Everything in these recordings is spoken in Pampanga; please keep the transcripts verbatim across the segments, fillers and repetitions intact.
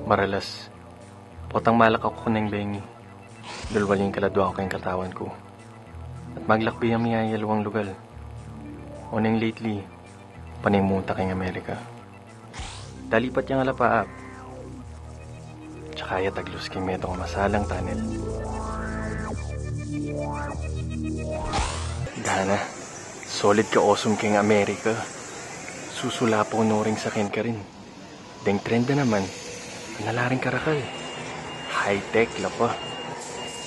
Maralas, potang malak aku kaneng bengi, lulwal ing kaladwa ku keng katawan ku. At maglakbe yang miyayalwang lugal. Oneng lately, pane mu munta keng Amerika. Dalipat yang alapaap. Tsaka ya taglus keng metung a masalang tunnel. Dana, solid ka osum keng Amerika. Susulapaw no ring saken karin. Deng trend na naman, anala ring karakal. High-tech la pa.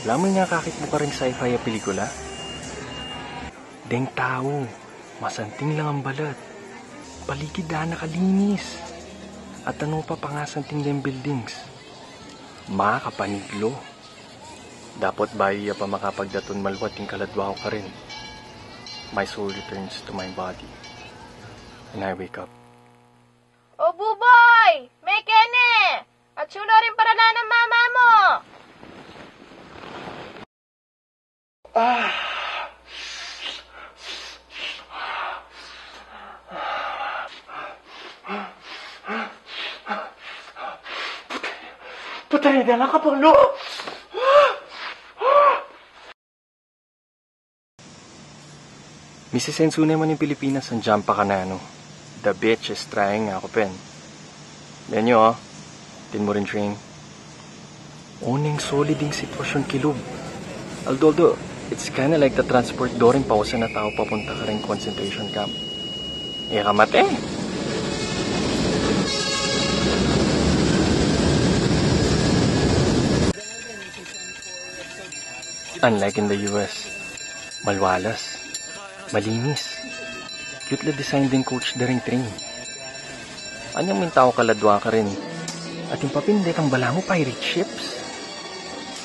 Ala mu ing akakit mu karing sci-fi a pelikula? Deng tau, masanting lang ing balat. Paligid dana kalinis. At ano pa, pangasanting deng buildings. Makapaniglo. Dapot bayu ya pa makapagdatun malwat ing kaladwa ku karin. My soul returns to my body. And I wake up. O Buboy! Mekene! Atsu no ring paralan nang mama mu! Ah! Putay na lang, Kapanglo! Misisensu ne man ing Pilipinas, andiyan pa kananu. The bitch is trying, aku pin. Yan yu, o. Atin mu ring train. Oneng solid ing sitwasyun kilub. Although, although, it's kinda like the transport during pausan a tau papunta karing concentration camp. E ka mate. Unlike in the U S, malwalas, malinis, cute la design ding coach da ring train. Anyang mintau kaladwa karin, atin pa pin detang balamu pirate ships.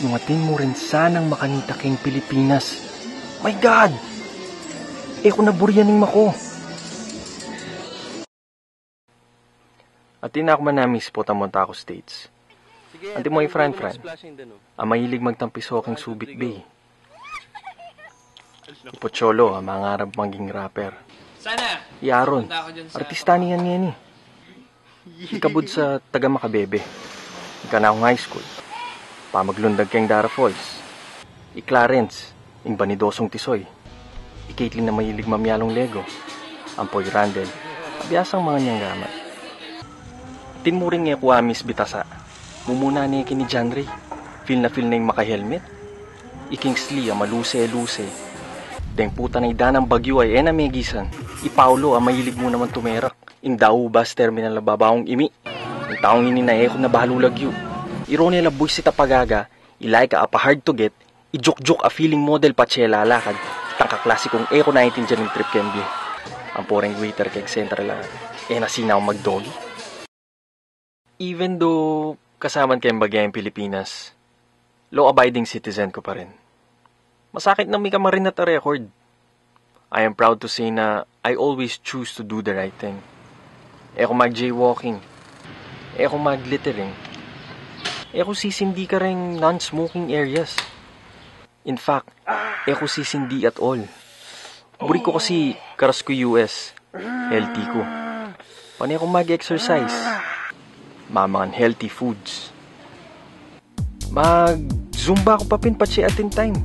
Nung atin mu rin sanang makanita keng Pilipinas. My God! E ku na burian ing mako. Atin aku man a-miss potang munta ku States. Anti mo i Fran Fran, a mahilig magtampiso keng Subic Bay. I Pocholo, a mangarap maging rapper. I Aaron, artista ne yan ngeni. I Kabud, sa taga Macabebe, ing kanakung high school, pamaglundag keng Dara Falls. I Clarence, ing banidosung tisoy. I Caitlyn a mahilig mamyalung Lego. Ampo i Randel, a biasang manganyang gamat. Atin mu ring e ku a-miss bitasa. Mumuna ne keni John Ray, feel na feel neng maka-helmet. I Kingsley a maluse-luse. Deng puta na idanang bagyu a e na megisan. I Paulo a mahilig mu naman tumerak. Ing dau bus terminal a babaung imi. Ing taung ini na e ku na balu lagyu. I Ronel a buisit a pagaga. I Laika a pa-hard to get. I Jukjuk a feeling model patse lalakad. Tangka klasikung e ku naintindian ing trip keng bie. Ampo reng waiter keng Central a e na sinaung mag-doggy. Even though kasaman keng bagyang Pilipinas, law-abiding citizen ku pa rin. Masakit nang mika marinat a record. I am proud to say na I always choose to do the right thing. E ku mag-jaywalking. E ku mag-littering. E ku sisindi kareng non-smoking areas. In fact, e ku sisindi at all. Buri ku kasi karas ku U S, healthy ku. Pane ku mag-exercise. Mamangan healthy foods. Mag-zumba ku pa pin patse atin time.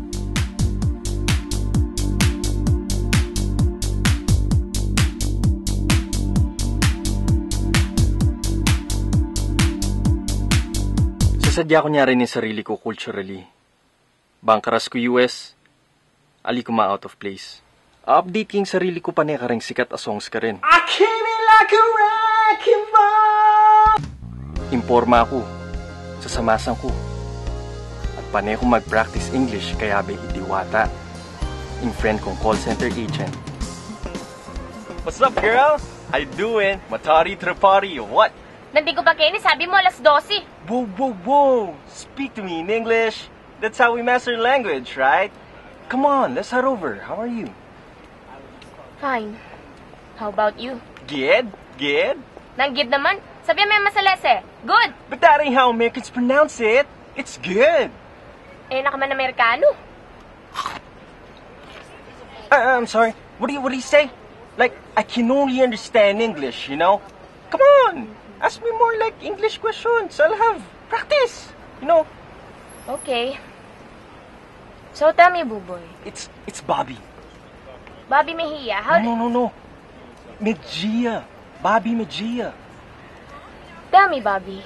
Sasadya ku ne rin ing sarili ku culturally. Bang karas ku U S, ali ku ma-out of place. A-update ku ing sarili ku pane kareng sikat a songs karin. Akimi like a wrecking ball! Ing porma ku, sasamasang ku. At pane ku mag-practice English kayabe ing diwata. Ing friend kong call center agent. What's up, girl? How you doing? Matari trapari, what? Nandin ku pa keni, sabi mu alas dose. Whoa, whoa, whoa! Speak to me in English. That's how we master language, right? Come on, let's head over. How are you? Fine. How about you? Good, good. Nang good naman. Sabi me masalese. Good. But that ain't how Americans pronounce it. It's good. E na ka man Amerikano. Uh, I'm sorry. What do you what do you say? Like, I can only understand English, you know? Come on. Ask me more, like, English questions. I'll have practice, you know? Okay. So tell me, Buboy. It's it's Bobby. Bobby Mejia. How No, no, no, no. Mejia. Bobby Mejia. Tell me, Bobby,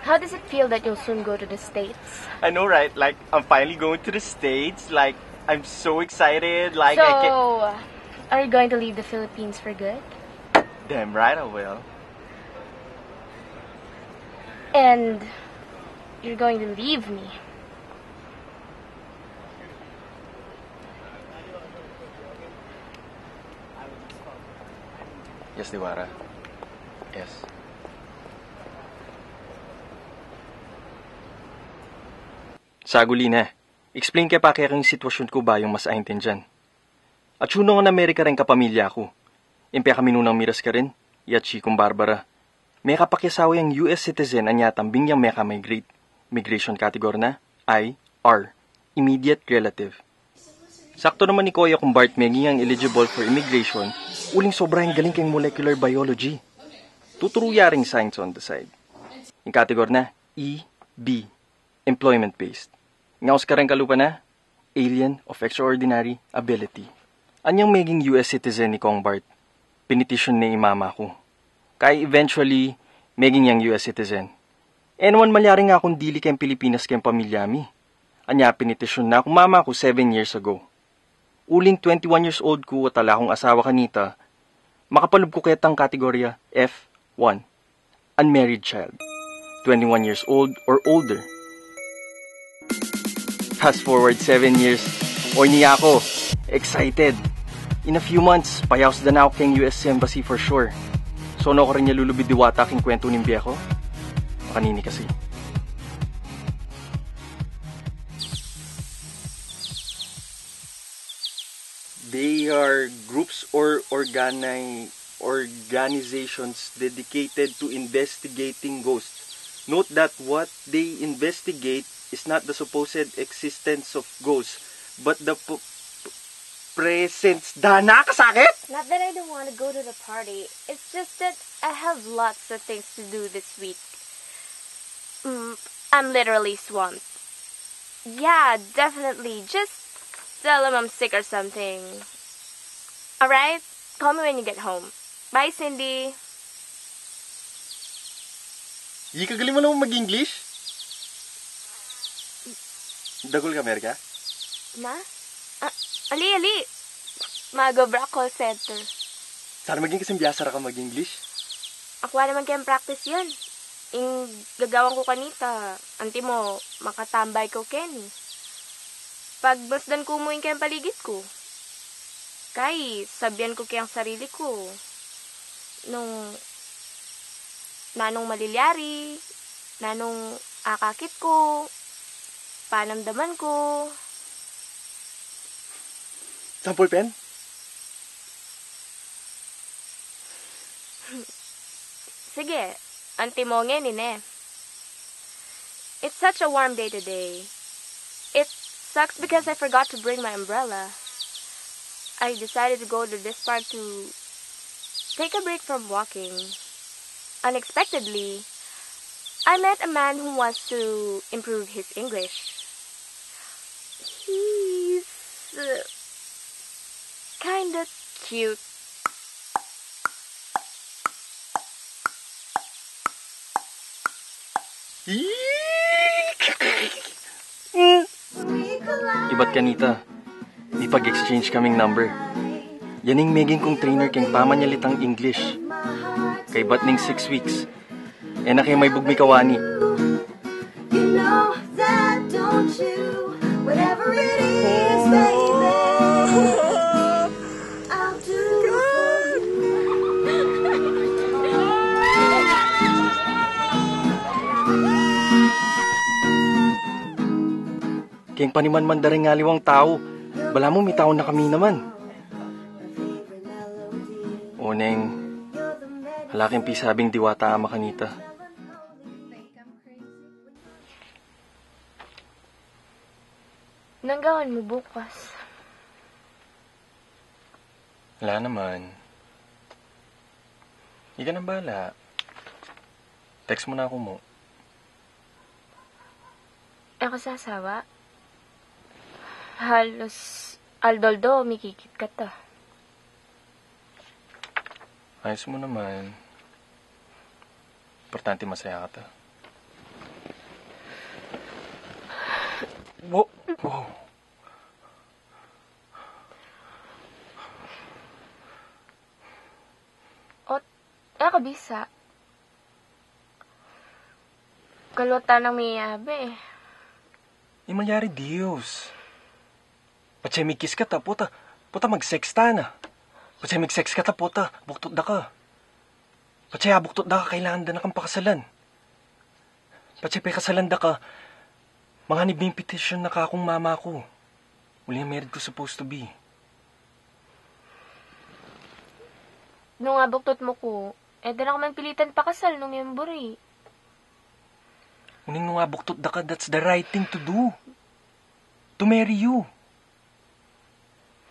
how does it feel that you'll soon go to the States? I know, right? Like, I'm finally going to the States. Like, I'm so excited. Like, I can't. So, are you going to leave the Philippines for good? Damn right I will. And you're going to leave me. Yes, Diwara. Yes. Saguli ne, explain ke pa keka ing sitwasyun ku bayu mas aintindian. Atyu nong Amerika reng kapamilya ku. Ing pekaminunang miras karin, i atsi kung Barbara. Mekapakyasawa yang U S citizen anya tambing yang meka-migrate. Migration category na, I R, immediate relative. Sakto naman i Koya kung Bart meging yang eligible for immigration, uling sobra yang galing keng molecular biology. Tuturu ya ring science on the side. Ing category na, E B, employment-based. Ngaus kareng kalupa na, alien of extraordinary ability. Anyang meging U S citizen i Kong Bart, pinitisyun ne i mama ku. Kaya eventually, meging yang U S citizen. E naman malyari nga kung dili keng Pilipinas keng pamilya mi. Anya pinitisyun na kung mama ku seven years ago. Uling twenty-one years old ku at ala kung asawa kanita, makapalub ku ketang kategorya F one. Unmarried child, twenty-one years old or older. Fast forward seven years, oy, ni ako, excited. In a few months, payaus da na ku keng U S Embassy for sure. So, no, karin ya lulubid diwata king kwentu ning bie ku? Makanini kasi. They are groups or organi- organizations dedicated to investigating ghosts. Note that what they investigate is not the supposed existence of ghosts, but the p- p- presence. Dana, kasakit! Not that I don't want to go to the party. It's just that I have lots of things to do this week. Mm, I'm literally swamped. Yeah, definitely. Just tell him I'm sick or something. Alright? Call me when you get home. Bye, Cindy. Ika, galing mo naman mag-English. Dagul ka Amerika? Na? Ah, ali, ali. Mag-obra call center. Sana maging kasing biyasa ra ka mag-English. Aku naman keng practice yan. Ing gagawan ku kanita, antimo, makatambay ku keni. Pagmasdan ku mu ing keng paligid ku. Kay, sabian ku keng sarili ku. Nung, nanung malilyari, nanung akakit ku, panamdaman ku. Sampul pen? Sige, antimo ngeni ne. It's such a warm day today. It sucks because I forgot to bring my umbrella. I decided to go to this park to take a break from walking. Unexpectedly, I met a man who wants to improve his English. He's uh, kinda cute. Ibat kanita, mipag-exchange kaming number. Yan ing meging kung trainer keng pamanyalitang English. Kaybat ning six weeks, e na ke maibug mikawani. You know that, don't you? Whatever it is, baby. Keng paniman man da ring aliwang tau, balamu mitaun na kami naman. O Neng, ala keng pisabing diwata a makanita. Nung gawan mu bukas? Ala naman. Ika nang bala. Text mu na ku mu. E ka sasawa? Halos aldo-aldo mikikit kata. Ayos mu naman. Importante masaya kata. Wo-, wow. Ot, e ka bisa. Kaluat ta nang miyabe. Imalyari Dios. Patse migkis kata, puta, puta mag-sex ta na. Patse mig-sex kata, puta, buktot da ka. Patse abuktot da ka, kailangan da na kang pakasalan. Patse pekasalan da ka, manganib ning petition na kakung mama ku. Uling married ku supposed to be. Nung abuktot mu ku, e da na ka man pilitan pakasal nung e mu buri. Uling nung abuktot da ka, that's the right thing to do. To marry you.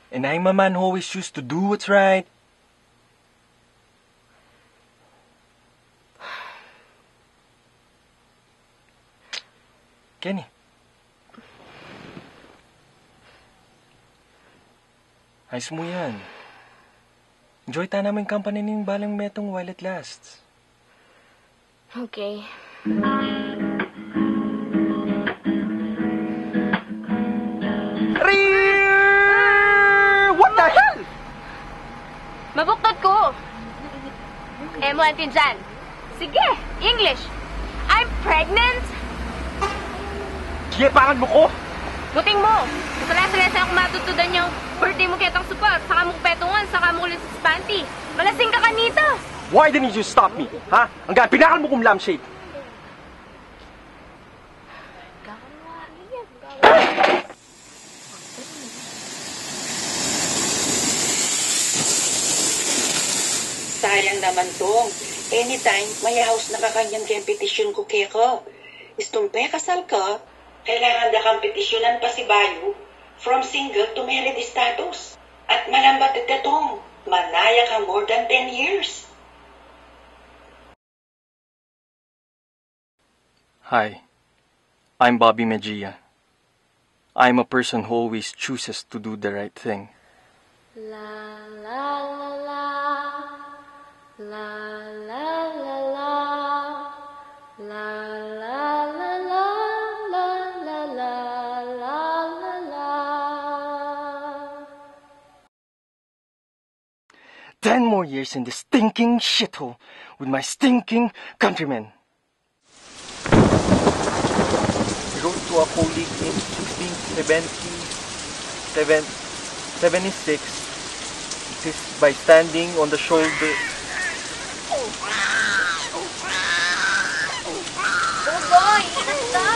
And I'm a man who always choose to do what's right. Kenny. Ayos mu yan. Enjoy ta naman company ning balang metung while it lasts. Okay. What the hell? Mabuktot ku. E mu aintindian. Sige, English. I'm pregnant. Sige, pangan mu ku. Buting mu. Kasala-sala sa ku matutudan yang birthday mu ketang supot. Saka mu ku petungan, saka mu ku linis panty. Malasing ka kanita. Why didn't you stop me? Ha? Anggang pinakal mu kung lampshade. Sayang naman, Tong. Anytime, mayaus na ka kanyan keng petisyun ku keka. Istung pekasal ka, kailangan da kang petisyunan pasibayu, from single to married status. At malambat ita, Tong, manaya ka more than ten years. Hi, I'm Bobby Mejia. I'm a person who always chooses to do the right thing. La, la, la, la. La, la, la, la. La, la, la, la. Ten more years in this stinking shithole with my stinking countrymen. He wrote to a colleague in sixteen seventy-seven, seventy-six, this by standing on the shoulder. Ugoy, inat ka!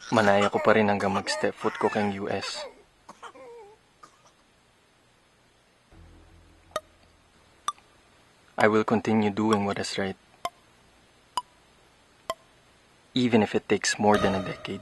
Manaya ku pa rin anggang mag-step foot ku keng U S. I will continue doing what is right, even if it takes more than a decade.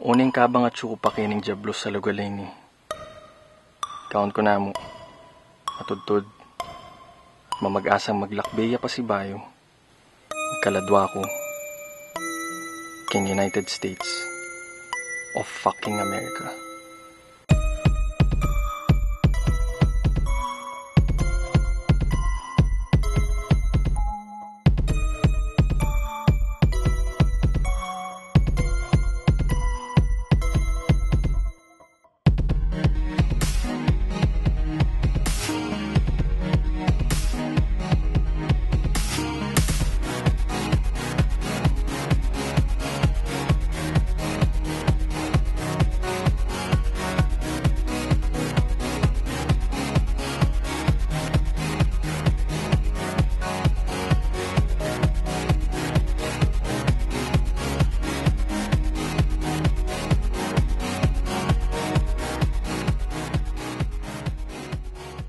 Uning kabang atsu ku pa kening diablos a lugal a ini, kaun ku namu matudtud at mamag-asang maglakbe ya pasibayu ing kaladwa ku keng United States of fucking America.